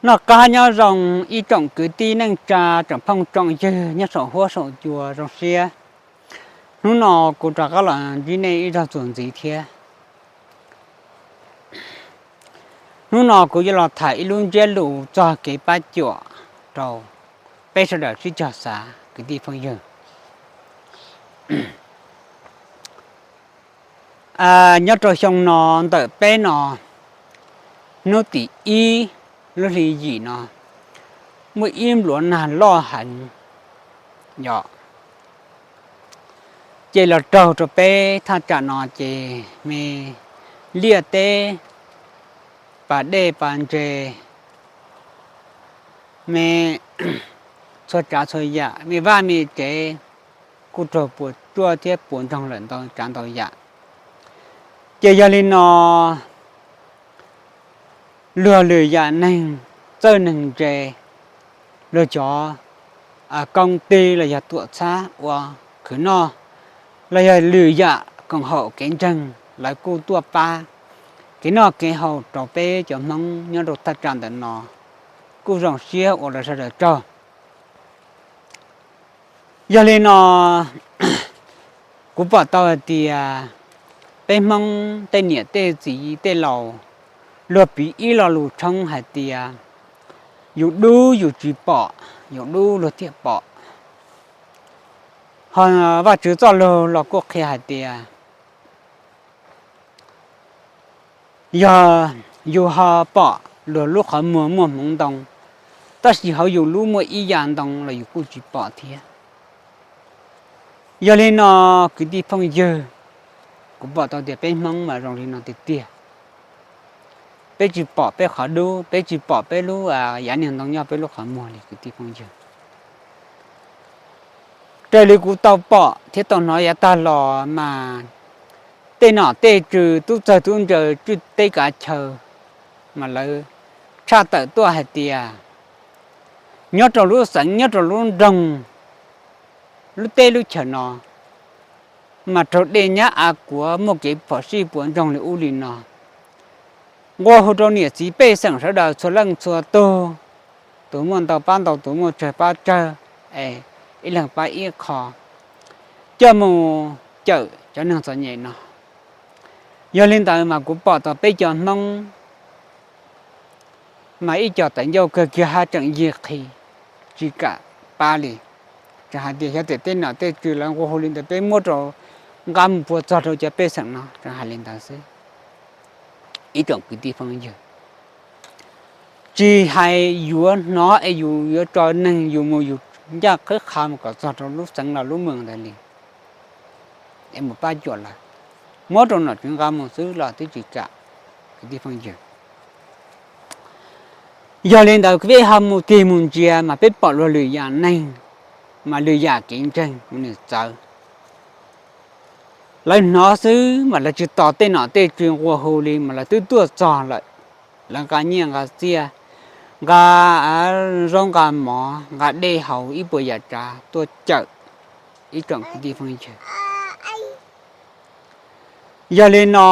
Noj qab nyob zoo ib tsoom kwv tij neej tsa, tsoom phooj tsoom ywg nyob saum huab saum cua zoo siab. Hnub no kuv rov qab los ntsib nej ib zaug txuas ntxiv thiab. Hnub no kuv yuav los tham ib lub ntsiab lus txog kev pab cuam rau peb sawv daws sib cog xav kwv tij phooj ywg. Nyob rau xyoo no ntawm peb no, hnub tim ib lub hli yim no, muaj ib npluav nag loj heev yom, ces los raug rau peb thaj tsam no ces me liaj teb, pas dej pas ntses, me txhua tsav txhua yam, me vaj me tsev kuj raug puas tsuaj thiab puas ntsoog lawm ntau tsav ntau yam. Ces yog li no, luag lwm yam neeg txawj neeg ntse, luag cov koob tij los yog tuam txhab ua khwv noj, los yog lwm yam koom haum kev ntseeg, lawv kuj tuaj pab kev noj kev haus rau peb cov Hmoob nyob rau thaj tsam ntawm no, kuj zoo siab ua lawv sawv daws tsaug. Yog li no, kuv pom tau hais tias peb Hmoob tej niam tej txiv tej laus luag piv ib lo lus tshoob hais tias, yus dub yus tsis pom, yus dub luag thiaj pom. Ho Vajtswv txoj lus los kuj qhia hais tias, yog yus ho pom luag lub qhov muag muaj hmoov ntoo, tab sis hauv yus lub muaj ib yam ntoo los yus kuj tsis pom thiab. Yog li no, kwv tij phooj ywg, kuv pom tau tias peb Hmoob mas zoo li no tiag tiag. Peb tsis pom peb qhov dub, peb tsis pom peb lub yav niag ntoo nyob peb lub qhov muag li kwv tij phooj ywg. Raws li kuv tau pom thiab tau hnov yav tag los mas, tej nom tej tswv tub txawg tub ntse tswj teb kav chaw mas lawv tshaj tawm tuaj hais tias, nyob rau lub xeev nyob rau lub nroog, lub teb lub chaws no mas raug dej nyab av kuav muaj kev phom sij puas ntsoog li ub li no. Nqua hu rau niam txiv pej xeem sawv daws txhua leej txhua tug, tus muaj ntau pab ntau, tus muaj tsawg pab tsawg, es ib leeg pab ib qho, coj mus cawm cov neeg txom nyem no. Yog li ntawd mas kuv pom tau peb cov Hmoob mas ib co tawv ncauj kawg kiag hab tseem yig qhi, tsis kam pab li. Tseem hais tias xyov tej nom tej tswv lawv nqua hu li ntawd peb muab rau nqa mus puas txog rau cov pej xeem no, tseem hais li ntawd xwb. Ib tsoom kwv tij phooj ywg, tsis hais yuav hnov es yus yuav tso neeg yus mus yus ncaj qhib qha mus kom txog rau lub xeev los lub moos ntawd li, es mus pab cuam lawv, muab rau nom tswv nqa mus xwb los twb tsis kam, kwv tij phooj ywg. Yog li ntawd peb ho mus tig mus ntsia mas peb pom luag lwm yam neeg, mas lwm yam kev ntseeg mus nws txawv. Lawv hnov xwb mas lawv tsis tos tej nom tej tswv nqua hu li mas lawv twb tuaj txog lawm. Lawv nqa nyiaj nqa txiaj, nqa zaub nqa mov, nqa dej haus ib puas yam tsav tuaj cawm ib tsoom kwv tij phooj ywg. Yog li no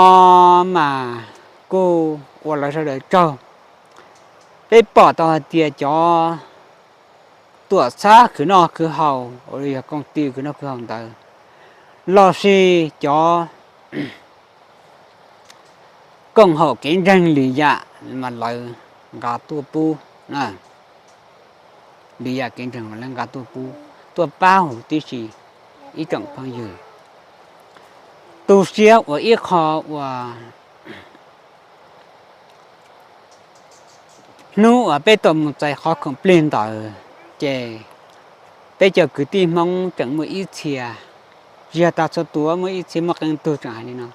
mas kuj ua lawv sawv daws tsaug. Peb pom tau hais tias cov tuam txhab khwv noj khwv haus uas yog koom tij khwv noj khwv haus ntawd, los sis cov koom haum kev ntseeg lwm yam mas lawv nqa tuaj pub, lwm yam kev ntseeg mas lawv nqa tuaj pub, tuaj pab huv tib si ib tsoom phooj ywg. Tu siab ua ib qho uas hnub uas peb tau mus txais qhov khoom plig ntawd, ces peb cov kwv tij Hmoob tseem muaj ib txhia, tsis yog tas txhua tus, muaj ib txhia muaj qee tug tseem hais li no: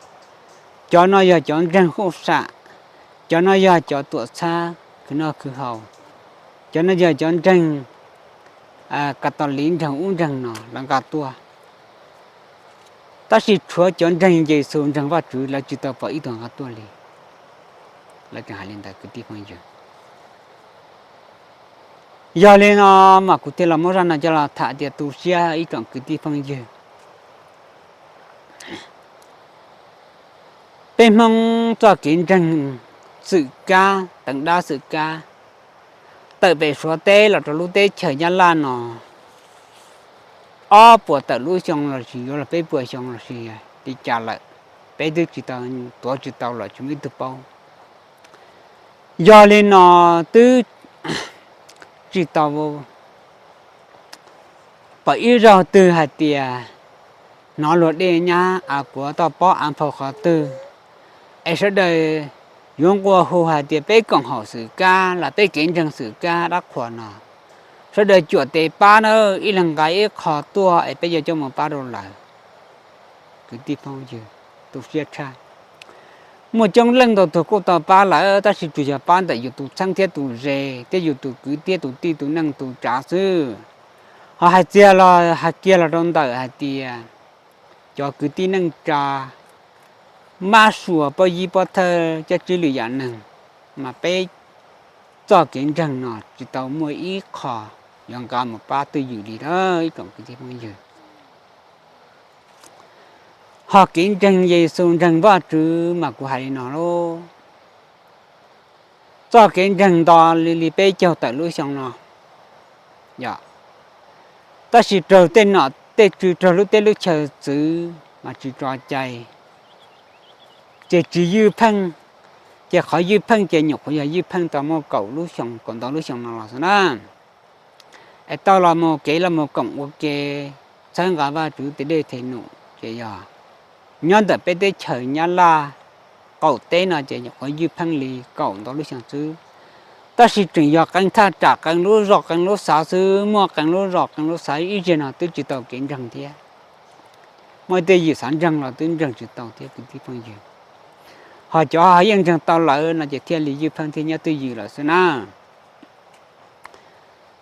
cov no yog cov ntseeg huj sam, cov no yog cov tuam txhab khwv noj khwv haus, cov no yog cov ntseeg Kav tos liv ntseeg ub ntseeg no lawv nqa tuaj, tab sis tshuav cov ntseeg Yexus ntseeg Vajtswv lawv tsis tau pom ib tug nqa tuaj li. Lawv tseem hais li ntawd kwv tij phooj ywg. Yog li no mas kuv thiaj los muab zaj no coj los tham tias tu siab ib tsoom kwv tij phooj ywg. Peb Hmoob txoj kev ntseeg xwm kab teev dab xwm kab, tawm pem Suav teb los rau lub teb chaws Nyab Laj no ob puas tawm lub xyoo los sis yuav los peb puas xyoo los sis li cas lawm, peb twb tsis tau, tuav tsis tau los tsis muaj ib tug paub. Yog li no twb tsis tau pom ib zaug twg hais tias hnov luag dej nyab av kuav toj pob av nphau qhov twg, es sawv daws yuav nqua hu hais tias peb koom haum xwm kab los peb kev ntseeg xwm kab dab qhuas no. Sawv daws cuam tes pab na, ib leeg nqa ib qho tuaj es peb yuav coj mus pab rau lawv. Kwv tij phooj ywg, tu siab tshaj. Muaj coob leej ntau tug kuj tau pab lawm tab sis tsuas yog pab ntawm yus tus txheeb thiab tus ze thiab yus tus kwv tij tus tij tus neej tus tsav xwb. Ho hais txiag los hais kiag los rau ntawm hais tias cov kwv tij neej tsa mab sua pob yib pob thawj coj tsib lwm yam neeg, mas peb txoj kev ntseeg no tsis tau muaj ib qho yuav nqa mus pab twj ywm li na ib tsoom kwv tij phooj ywg. Ho kev ntseeg Yexus ntseeg Vajtswv mas kuv hais li no lauj, txoj kev ntseeg nto li peb caug tawm lub xyoo no, tab sis raug tej nom tej tswv raug lub teb lub chaw txwv mas tsis tso cai, ces tsis ywj pheej, ces qhov ywj pheej ces nyuam qhuav yog ywj pheej tau muaj kaum lub xyoo kaum ntau lub xyoo no los xwb na. Es tau los mus kev los mus koom ua ke, txhawb nqa Vajtswv tes dej tes num ces yog nyob ntawm peb teb chaws Nyab Laj qaum teb no ces nyuam qhuav ywj pheej li kaum ntau lub xyoo xwb. Tab sis tseem yog qee thaj tsam qee lub zos qee lub xav xwb, muaj qee lub zos qee lub xav ib zaug no twb tsis tau kev ntseeg thiab. Muaj tej yim xav ntseeg los twb ntseeg tsis tau thiab kwv tij phooj ywg. Ho cov yeej ntseeg tau lawm no ces thiaj li ywj pheej thiab nyob twj ywm lawm xwb na.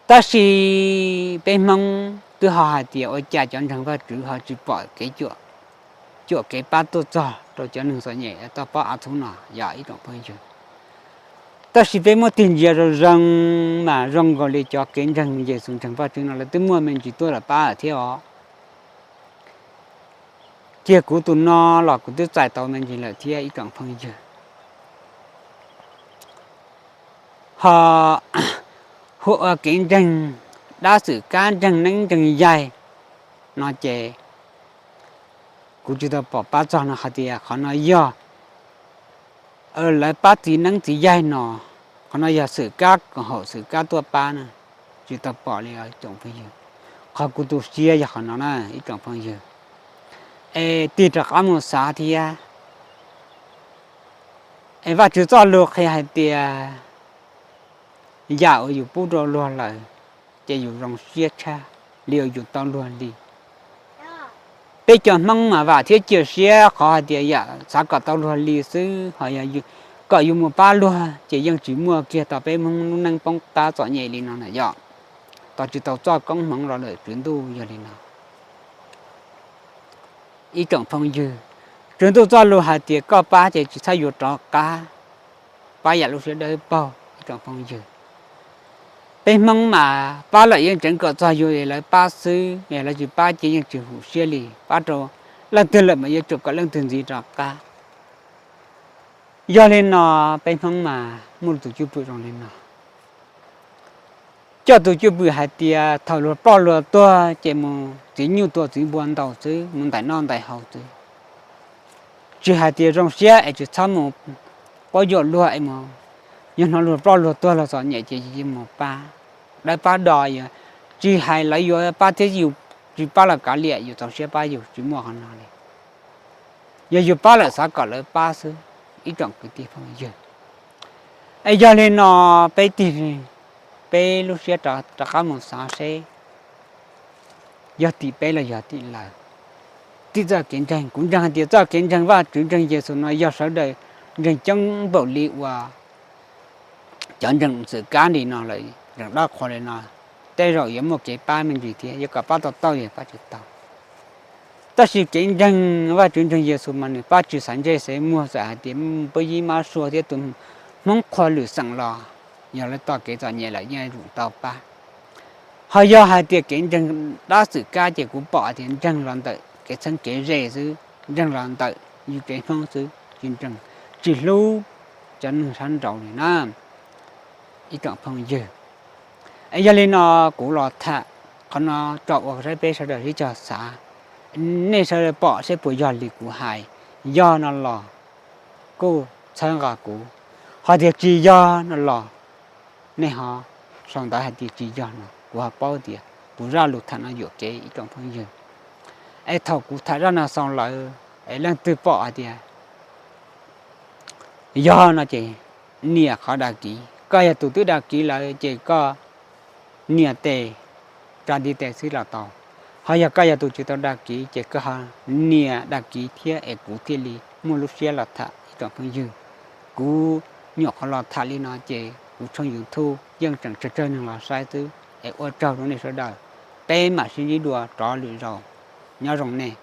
Tab sis peb Hmoob twb ho hais tias ua cas cov ntseeg Vajtswv ho tsis pom kev cuam kev pab tuaj txog rau cov neeg txom nyem toj pob av txhub no yog ib tsoom phooj ywg. Tab sis peb muab tig ntsia zoo zoo mas zoo nkaus li cov kev ntseeg Yexus ntseeg Vajtswv no lawv twb muaj me ntsis tuaj los pab lawm thiab os. Kiag kuv tus no los kuv twb txais tau me ntsis lawm thiab ib tsoom phooj ywg. Ho hu ua kev ntseeg dab xwm kab ntseeg neeb ntseeg yaig no ces kuv tsis tau pom pab txog no hais tias qhov no yog lawv pab txiv neeb txiv yaig no, qhov no yog xwm kab koom haum xwm kab tuaj pab na, tsis tau pom li os ib tsoom phooj ywg. Qhov kuv tu siab yog qhov no na ib tsoom phooj ywg. Es tig rov qab mus xav thiab, es Vajtswv txoj lus qhia hais tias yam uas yus pub rau luag lawm ces yus zoo siab tshaj li uas yus tau luag li. Peb cov Hmoob mas vam thiab cia siab qhov hais tias yam xav kom tau luag li xwb, ho yog kom yus mus pab luag ces yeej tsis muaj kiag tau peb Hmoob lub neej poob qab txom nyem li no na yom. Tos tsis tau txoj koob hmoov los lawm Tswv Ntuj yog li no. Ib tsoom phooj ywg, Tswv Ntuj txoj lus hais tias koj pab ces tsis txhob yuav rov qab, pab yam lub siab dawb paug ib tsoom phooj ywg. Peb Hmoob mas pab lawm yeej tseev kom txog yus es lawv pab xwb, es lawv tsis pab ces yeej tsis hum siab li. Pab rau leej twg lawm mas yuav tsum kom leej twg ntxiv rov qab. Yog li no peb Hmoob mas muaj tus cwj pwm zoo li no. Coj tus cwj pwm hais tias thaum luag ploj luag tuag ces mus txiv nyuj tua txiv npua ntaus xwb, mus ntais noj ntais haus xwb. Tsis hais tias zoo siab es tsis txhob mus quab yuam luag es mus, yog hnov luag ploj luag tuag luag txom nyem ces mus pab, dawb pab do, tsis hais lawv yuav pab thiab yus tsis pab los kav liam, yus txaus siab pab yus tsis muaj qhov no li. Yog yus pab lawm xav kom lawv pab xwb ib tsoom kwv tij phooj ywg. Es yog li no peb tig, peb lub siab rov qab mus xav seb yog tim peb los yog tim lawv. Tim txoj kev ntseeg, kuv ntseeg hais tias txoj kev ntseeg Vajtswv ntseeg Yexus no yog sawv daws ntseeg coob npaum li uas cov ntseeg xwm kab li no lawm, ntseeg dab qhuas li no, tej zaum yuav muaj kev pab me ntsis thiab, yuav kom pab tau tau yog pab tsis tau. Tab sis kev ntseeg Vajtswv ntseeg Yexus mas nws pab tsis xaiv ntsej xaiv muag, txawm hais tias pab yib mab sua thiab tus Hmoob qhua lwm xeem los yog lawv tau kev txom nyem lawm yeej yuav tsum tau pab. Ho yog hais tias kev ntseeg dab xwm kab ces kuv pom hais tias ntseeg los ntawm kev txheeb kev ze xwb, ntseeg los ntawm yus tsev Hmoob xwb, tsis ntseeg, tsis hlub cov neeg sab nraud li na ib tsoom phooj ywg. Yog li no kuv los tham qhov no tso ua saib peb sawv daws sib cog xav, nej sawv daws pom seb puas yog li kuv hais. Yog no los kuj txhawb nqa kuv, ho tias tsis yog no los nej ho sau ntawv hais tias tsis yog no kuv ho paub tias kuv zaj lus tham no yuam kev ib tsoom phooj ywg. Es thaum kuv tham zaj no xoo lawm es leej twg pom hais tias yog no ces nias qhov dag kiv. Koj yog tus twb dag kiv lawm ces koj nias tes tsa ntiv tes xwb los tau. Ho yog koj yog tus tsis tau dag kiv ces koj ho nias dag kiv thiab es kuv thiaj li muaj lub siab los tham ib tsoom phooj ywg. Kuv nyuam qhuav los tham li no ces kuv tshooj YouTube yeej tseem tsawg tsawg neeg los saib xwb es ua tsaug rau nej sawv daws. Peb mam sib ntsib dua rov lwm zaus. Nyob zoo nej.